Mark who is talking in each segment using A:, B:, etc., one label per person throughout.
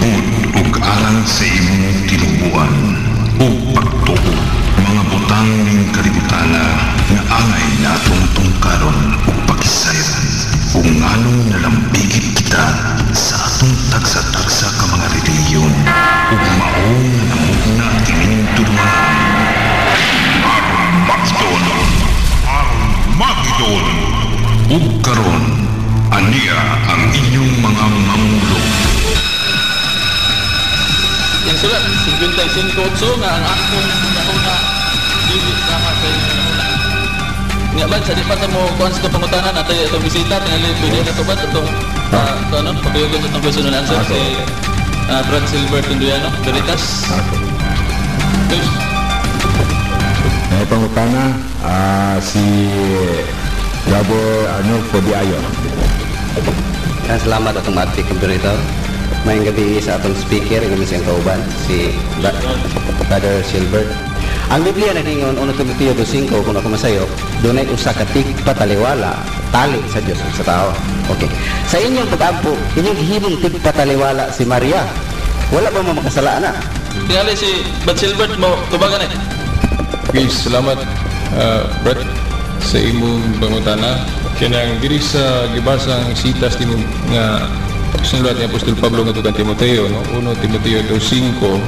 A: Tungod ug alang sa imong tinubuan ug pagtuo, mga butang ning kalibutana nga angay natong tungkaron ug pakisayran, ug nganong nalambigit kita sa atong tagsa-tagsa ka mga relihiyon ug mao nga namugna kining tulumanon. Armageddon! Armageddon! Ug karon, ania ang inyong mga mamulong.
B: Yang sulat 55:8 nga ang akong hunahuna dili sama sa inyong hunahuna. Nga ba sa di pa ta mo kuan sa pangutana natay itong bisita, tingali pwede na to ba itong ito, ano, patuyogon sa itong question and answer si Brad Silver Tunduyano Veritas.
C: Okay.
B: Yes.
C: May pangutana, si Brother Arnulfo Diayon.
D: Salamat atong Matik Moderator. Maayong gabi sa atong speaker, ang siyang kauban, si Brother Silbert. Ang Biblia nagingon 1 Timoteo 2:5, kung ako masayo, dunay usa ka tigpataliwala tali sa Dios ug sa tao. Okay. Sa inyong pag-ampo, inyong gihimong tigpataliwala si Maria. Wala ba mo makasala na?
B: Tingali si Brad Silbert mo tubagan eh.
E: Okay, salamat, Brad, sa imong pangutana. Kanang diri sa gibasang sitas nimo nga sinulat ni Apostol Pablo ngadto kang Timoteo, no? 1 Timoteo 2:5,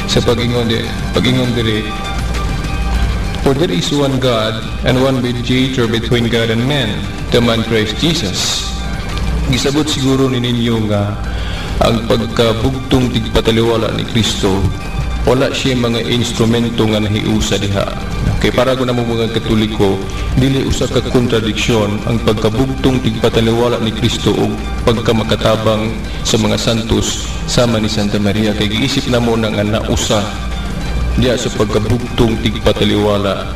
E: sa pag-ingon diri, "For there is one God and one mediator between God and men, the man Christ Jesus." Gisabot siguro ni ninyo nga ang pagkabugtong tigpataliwala ni Kristo, wala siya mga instrumento nga nahiusa diha. Kay para ko namo mga Katoliko, dili usa ka kontradiksyon ang pagkabugtong tigpataliwala ni Kristo ug pagkamakatabang sa mga santos sama ni Santa Maria, kay giisip namo na nga nausa diya sa pagkabugtong tigpataliwala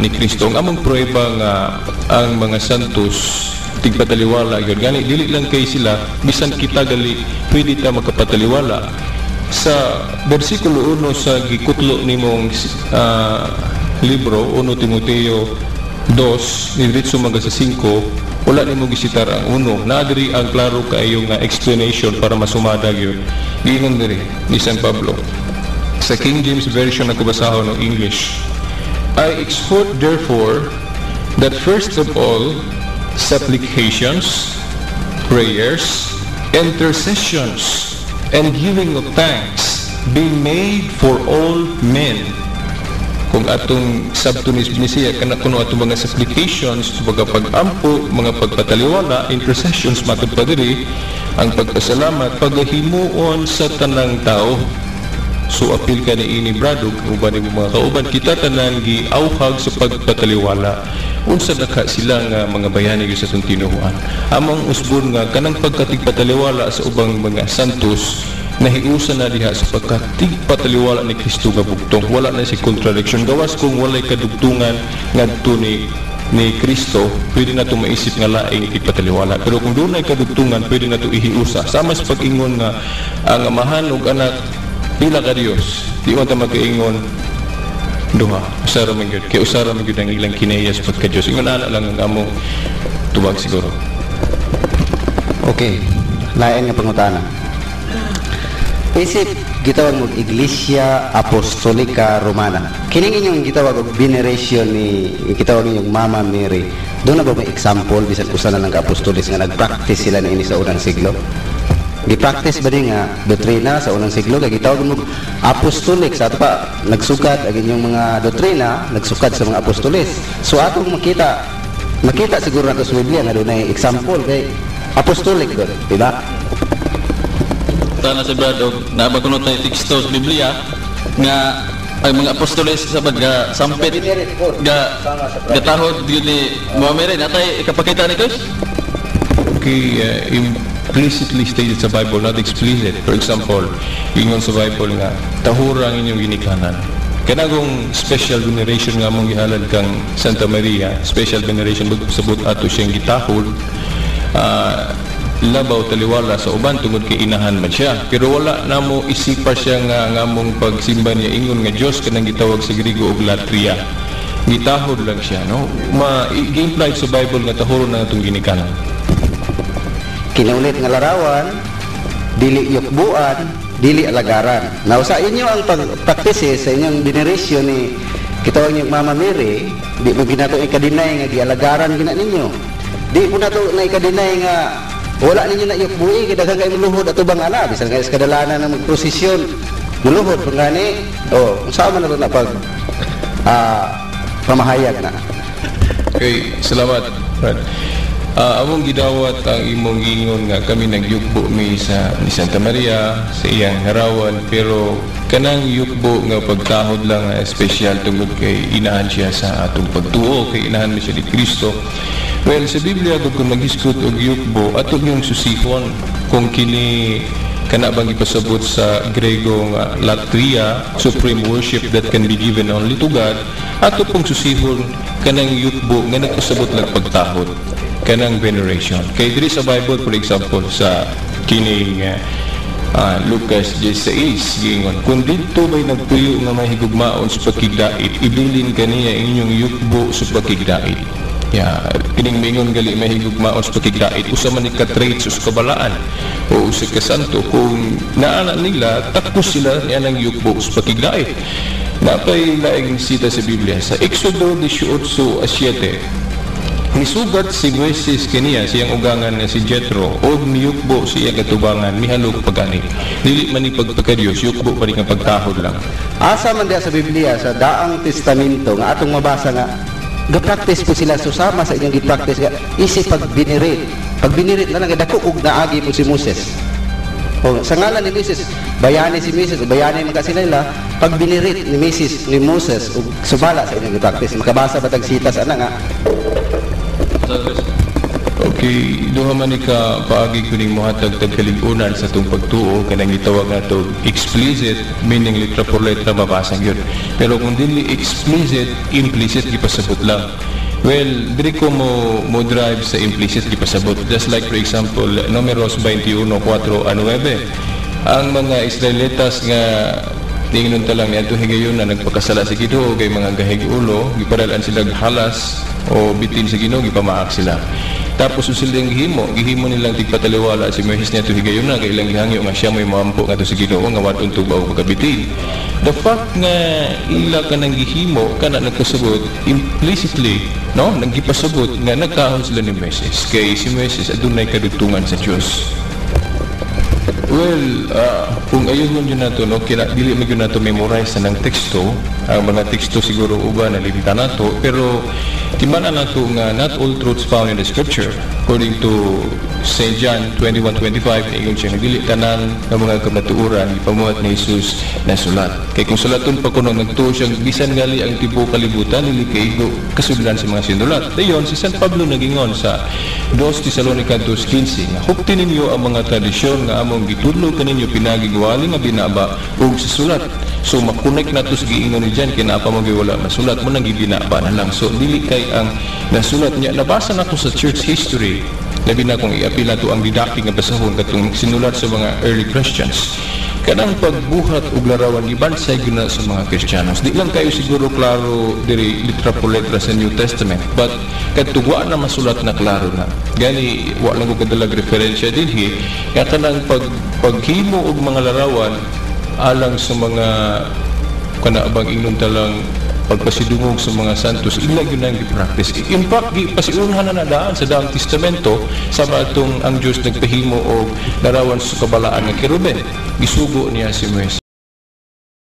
E: ni Kristo. Ang among pruweba nga ang mga santos tigpataliwala gyud gani, dili lang kay sila, bisan kita gali pwede ta makapataliwala. Sa bersikulo 1 sa gikutlo nimong libro, 1 Timoteo 2 ni diretso mga sa 5, wala nimo gisitar ang 1 na diri ang klaro kaayo nga explanation para masumada gyud. Giingon diri ni San Pablo, sa King James Version ako basahon ng English, "I exhort therefore that first of all supplications, prayers, intercessions, and giving of thanks be made for all men." Kung atong sabto ni siya kana kuno atong mga supplications, mga pag-ampo, mga pagpataliwala, intercessions, matud pa diri ang pagpasalamat pagahimuon sa tanang tao. So apil ka ni ini, Brad, ug uban nimo mga kauban, kita tanan giawhag sa pagpataliwala. Unsa na ka sila nga mga bayani gyud sa atong tinuhuan. Among usbon nga kanang pagkatigpataliwala sa ubang mga santos nahiusa na diha sa pagkatigpataliwala ni Kristo nga bugtong. Wala na si contradiction. Gawas kung walay kadugtungan ngadto ni Kristo, pwede na ito maisip nga laing tigpataliwala. Pero kung dunay kadugtungan, pwede na ito ihiusa. Sama sa pag-ingon nga ang Amahan ug Anak pila ka Dios. Di man ta makaingon duha. Usa ra man gyud. Kay usa ra man gyud ang ilang kinayas pagka Dios. Ingon ana lang ang among tubag siguro.
D: Okay. Lain nga pangutana. Isip gitawag mo Iglesia Apostolika Romana. Kining inyong gitawag og veneration ni gitawag inyong Mama Mary. Doon na ba may example bisan usa na lang ka apostolis nga nag-practice sila niini sa unang siglo? Gi-practice ba ni nga doktrina sa unang siglo kay gitawag mo apostolic sa ato pa nagsukad ang inyong mga doktrina, nagsukad sa mga apostolis. So atong makita makita siguro nato sa Biblia nga dunay example kay apostolic gud, di ba?
B: Tana si Brad og naa ba kuno tay teksto sa Biblia nga ang mga apostoles sa ga sampit ga gatahod gyud ni Mama Mary? Natay ikapakita ni Chris?
E: Okay, implicitly stated sa Bible, not explicit. For example, ingon sa Bible nga, "Tahura ang inyong ginikanan." Kanagong special veneration nga mong gihalad kang Santa Maria, special veneration, sabot ato siyang gitahod, labaw taliwala sa uban tungod kay inahan man siya. Pero wala na mo isipa siya nga nga mong pagsimba niya ingon nga Dios, kanang gitawag sa Griego og latria. Gitahod lang siya, no? Ma gi-implied sa Bible nga tahuron na atong ginikanan.
D: Kinaulit nga larawan, Dili yukbuan, dili alagaran. Now, sa inyo ang pag-practice, sa inyong veneration ni kitawag niyo Mama Mary, di mo ginato ika-deny nga gialagaran gina ninyo. Di mo nato na ika-deny nga wala ninyo na yukbui kay daghan kay muluhod atubang ana, bisan kay sa kadalanan ng magprosesyon muluhod pag gani. Oh, unsa man na to na pag pamahayag na?
E: Okay, salamat, Brad. Among gidawat ang imong giingon nga kami nagyukbo mi sa ni Santa Maria sa iyang harawan, pero kanang yukbo nga pagtahod lang nga espesyal tungod kay inahan siya sa atong pagtuo, kay inahan mi siya ni Kristo. Well, sa Biblia gud, kung maghisgot og yukbo, ato yung susihon kung kini kana bang ipasabot sa Grego nga latria, supreme worship that can be given only to God. Ato pong susihon kanang yukbo nga nagpasabot lang pagtahod, kanang veneration. Kay diri sa Bible, for example, sa kining Lucas 16, giingon, "Kung didto may nagpuyo nga may higugmaon sa pakigdait, ibilin kaniya inyong yukbo sa pakigdait." Ya, kining mingon gali may higugmaon sa pakigdait, usa man ni ka traits sa kabalaan o usa ka santo. Kung naana nila, takos sila niya ng yukbo sa pakigdait. Napay laing sita sa Biblia sa Exodo 18:7. Nisugat si Moises kaniya siyang ugangan nga si Jethro og miyukbo siya katubangan, mihalok pagani. Dili man ni pagpakadiyos, yukbo pa rin ang pagtahod lang.
D: Asa man diya sa Biblia, sa Daang Testamento, nga atong mabasa nga ga-practice po sila susama sa inyong gi-practice nga isip pag-venerate? Pag-venerate na lang dako og naagi po si Moses. O, sa ngalan ni Moses, bayani si Moses, o bayani man kasi nila, pag venerate ni Moses, ni Moses, ug sumala sa inyong gi-practice. Makabasa ba tag sitas ana nga?
E: Okay, duha man ni ka paagi kuning mohatag tag kalig-unan sa atong pagtuo, kanang gitawag nato explicit, meaning letra por letra mabasa gyud. Pero kung dili explicit, implicit, gipasabot lang. Well, diri ko mo drive sa implicit, gipasabot. Just like, for example, Numeros 21:4 a 9. Ang mga Israelitas nga ningon ta lang niadto higayon na nagpakasala sa Ginoo kay mga gahig ulo, gipadalan sila halas o bitin sa Ginoo, gipamaak sila. Tapos yung silang gihimo, gihimo nilang tigpataliwala si Moises niadto higayon na kay ilang gihangyo nga siya may moampo ngadto sa Ginoo nga wad-on tuba og pagkabitin. The fact nga ila kanang gihimo kana nagkasabot implicitly, no, nagipasabot nga nagtahod sila ni Moises kay si Moises adunay kadugtungan sa Dios. Well, kung ayun yun nato, no, kina, dili man gyud nato memorize na ng teksto. Ang mga teksto siguro uban nalimtan nato, pero timan nato nga not all truths found in the Scripture. According to St. John 21:25, ingon siya nga dili tanan ng mga kamatuoran ipamuhat ni Jesus na sulat. Kay kung sulaton pa kuno, nagtuo siya bisan gali ang tibuok kalibutan dili kaigo kasudlan sa mga sinulat. Dayon si San Pablo nagingon sa 2 Tesalonica 2:15 nga hupti ninyo ang mga tradisyon nga among gitudlo kaninyo pinaging wali nga binaba ug sa sulat. So makonek nato sa giingon ni John, kay naa pa man wala masulat mo nang gibinaba na lang. So dili kay ang nasulat niya nabasa nako sa church history, labi na kung iapil nato ang didactic nga basahon katong sinulat sa mga early Christians, kanang pagbuhat og larawan gibansay gyud na sa mga Kristiyanos. Di lang kayo siguro klaro diri litra por letra sa New Testament, but kadto wa na masulat na klaro na. Gani wa lang ko kadalag referensya dinhi nga kanang paghimo og mga larawan alang sa mga kana bang ingnon talang pagpasidungog sa mga santos, ila gyud nang gi-practice. In fact, gipasiunhan na daan sa Daang Testamento sa atong ang Dios nagpahimo og larawan sa kabalaan nga kerubin. Gisugo niya si Moises.